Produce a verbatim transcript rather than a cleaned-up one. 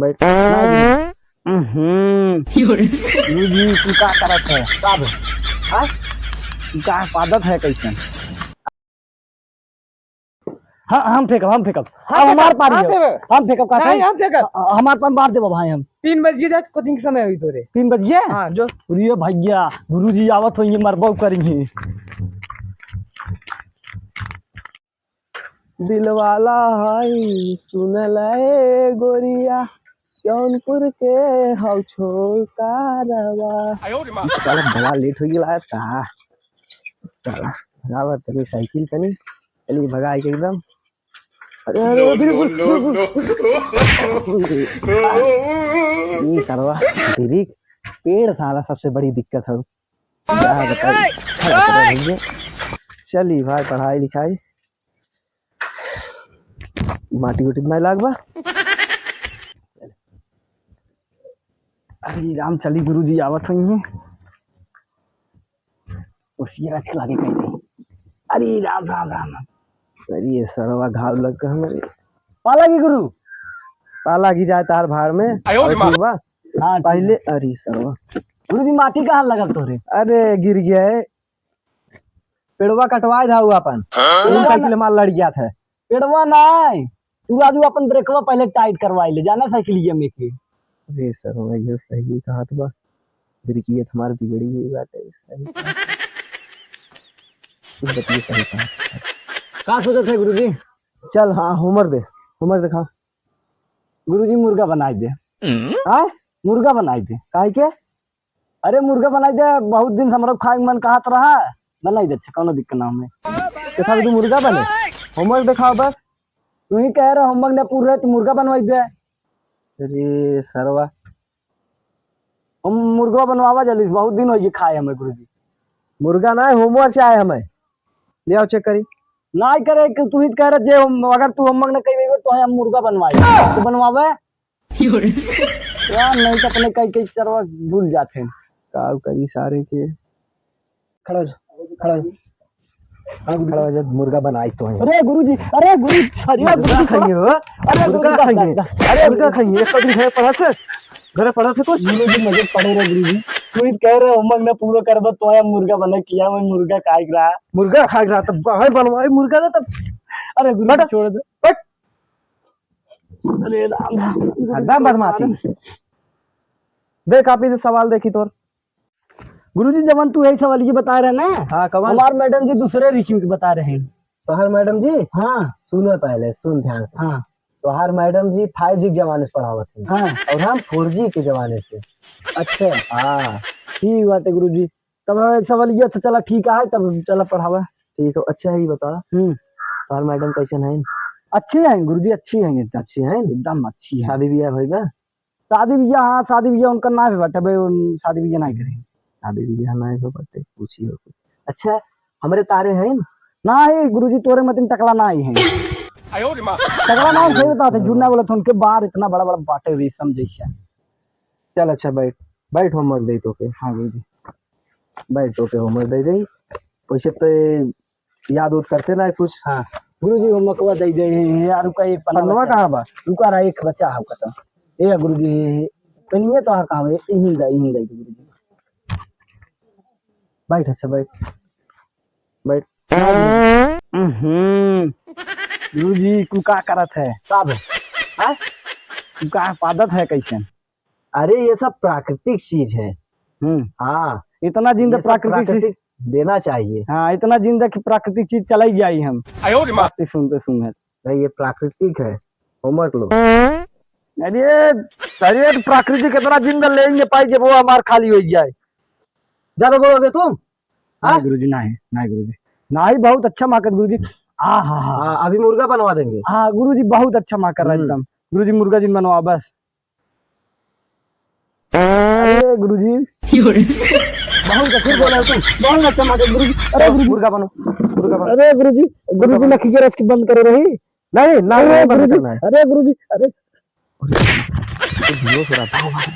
बैठ। हम्म। गुरुजी, तू का करत है? का बे? हाँ? तू का पादत है कैसन? हाँ, हम फेंकब, हम फेंकब। हम अब हमार फेंकब, पारी हम है। फेंकब। हम फेंकब, का नहीं, सही? हम फेंकब। ह-, हमार पर मार देबो भाई हम। तीन बज गए, जा कोचिंग के समय हुई तोरे। तीन बज गए? हाँ, जो। अरे भैया, गुरुजी आवत होइहैं, मरबो करिहैं। दिलवाला हई सुन ले गोरिया, जौनपुर के हौ छोकरवा। आयो रे माँ। साला बड़ा लेट हो गया था। साला भगावा तनी साइकिल तनी, चली भगा के एकदम। अरे, अरे, no, बिल्कुल, no, no, बिल्कुल। No। ये सरवा, दीदी, पेड़ साला सबसे बड़ी दिक्कत है। क्या बताई? अच्छा लगता है भैया। चली भाई, पढ़ाई लिखाई, माटी उटी में लाग बा। अरे राम, चली गुरुजी आवत होइहैं। उसी राज के लागे कहीं नहीं। अरे राम, राम, राम, राम। अरे ये सरवा घाव लग गया हमरे। पाला की गुरु। पाला की जाए तार भाड़ में। आयो रे माँ। और ठीक बा? हाँ, ठीक पहले, बा। अरे सरवा। गुरुजी, माटी कहाँ लगल तोरे? अरे गिर गया है। पेड़वा कटवाए था वो अपन। हाँ? वो साइकिल मार लड़ गया था। पेड़वा नहीं, तू राजू अपन ब्रेकवा पहले टाइट करवाई ले, जाना साइकिलिया में के। अरे सर, मैं ये सही कहा था, ब्रेकिया हमार बिगड़ी गई बात है, सही कहा। ये बतिया सही कहा। का सोचत है गुरुजी? चल, हाँ, होमवर्क दे, होमवर्क दिखा। गुरुजी, मुर्गा बनाई दे। हाँ? मुर्गा बनाई दे। काहे के? अरे मुर्गा बनाई दे, बहुत दिन से हमरो खाए के मन कहत रहा, बनाई दे, अच्छा, कौनो दिक्कत ना हमें। तो खाली तू मुर्गा बने, होमवर्क दिखाओ बस। तू ही कह रहे होमवर्क ना पूरा है, तू मुर्गा बनवाई दे। अरे सरवा, हम मुर्गा बनवावा जल्दी से, बहुत दिन हो गए खाए हमें गुरुजी। मुर्गा ना है, होमवर्क चाहे हमें, ले आओ चेक करी। ना करे कि तू ही कह रहे जे हम, अगर तू होमवर्क ना कही तो हम मुर्गा बनवाई, तो बनवावे। यार, नहीं तो अपने कई, कई चरवा भूल जाते हैं। का करी सारे के? खड़ा हो जा, खड़ा हो जा। हाँ, गुरु। खड़ा हो जा, मुर्गा बनाई तो है। अरे गुरुजी, अरे गुरु, अरे मुर्गा गुरुजी, खाएंगे हो? अरे मुर्गा गुरुजी, खाएंगे। जा, जा। अरे मुर्गा गुरुजी। खाएंगे। एक दिन घर पढ़ा थे, घर पढ़ा थे कुछ? गुरुजी, मजे पढ़े रहे गुरुजी। तू ही कह रहे होमवर्क ना पूरा करबा तो आया मुर्गा बना किया, मैं मुर्गा खाए रहा। मुर्गा खाए रहा तब बाहर बनवाए मुर्गा ना तब। अरे गुरुजी, हट। छोड़ दे। हट। अरे राम, राम। एकदम बदमाशी। दे कापी से सवाल देखी तोर। गुरुजी, जवन तू यही सवाल ये बता रहे ना, हाँ, कवन? हमार मैडम जी दूसरे रिक्रूट बता रहे हैं। तोहार मैडम जी? हाँ। सुनो पहले, सुन ध्यान से। हाँ। तोहार मैडम जी five G के जमाने से पढ़ावत हैं। हाँ। और हम four G के जमाने से। अच्छा। हाँ। ठीक बात है गुरुजी। तब सवाल ये तो चला ठीक है, तब चला पढ़ावा। ठीक है, अच्छा ही बता। हम्म। तोहार मैडम कैसन है? अच्छी हैं गुरुजी, अच्छी हैं। अच्छी हैं? एकदम अच्छी हैं। शादी ब्याह भइल बा? शादी ब्याह, हाँ, शादी ब्याह उनका ना भी बाटे, भाई, उन शादी ब्याह ना करे। शादी ब्याह ना हो बाटे, पूछी हो कुछ। अच्छा, हमरे तारे हैं? ना है गुरुजी, तोरे मतिन टकला ना ही है। आयो रे माँ। टकला ना है, सही बताते, झूठ ना बोलत, उनके बार इतना बड़ा बड़ा बाटे रेशम जैसा। चल अच्छा बैठ, बैठ होमवर्क दे तोके। हाँ गुरुजी। बैठ तोके होमवर्क दे दे। वैसे तो याद उद करते ना कुछ। हाँ। गुरुजी, होमवर्कवा दे दे हैं यार, रुका एक पन्ना पन्नवा बचा। कहाँ बा? रुका रहा, एक बचा है कतौ। ए गुरुजी, पनिया तो कहाँ है? इहीं दा, इहीं दा गुरुजी। बैठ, अच्छा बैठ। बैठ। हम्म। गुरुजी, तू का करत है? का बे? हाँ? तू का पादत है कैसन? अरे, ये सब प्राकृतिक चीज है। हम्म। हाँ। इतना जिंदा ये सब प्राकृतिक चीज प्राकृतिक देना चाहिए। हाँ, इतना जिंदा कि प्राकृतिक चीज चलाई जाई हम। आयो रे माँ। बात सुनते सुनते। नहीं, ये प्राकृतिक है, होमवर्क लो। अरे, अरे, तो प्राकृतिक इतना जिंदा ले ही नहीं पाई जब वो हमार खाली हो जाए। ज्यादा बोलोगे तुम? हाँ? नहीं गुरुजी, नहीं, नहीं गुरुजी। नहीं, बहुत अच्छा माकत गुरुजी। आ, हा, हा। हाँ, अभी मुर्गा बनवा देंगे। हाँ, गुरुजी, बहुत अच्छा माकर रहा हम्म। एकदम। गुरुजी, मुर्गा जिन बनवा बस। अरे गुरुजी। बहुत अच्छा बोला तुम। बहुत अच्छा माकत गुरुजी। अरे गुरुजी। मुर्गा बनो, मुर्गा बनो। अरे गुरुजी, गुरुजी, मुर्गा बनो। नखी के रस की बंद करो रही। नहीं, नहीं, अरे नहीं, बंद गुरुजी, करना है। अरे गुरुजी, अरे। अरे, ये धीरे से रहा, भाग, भाग।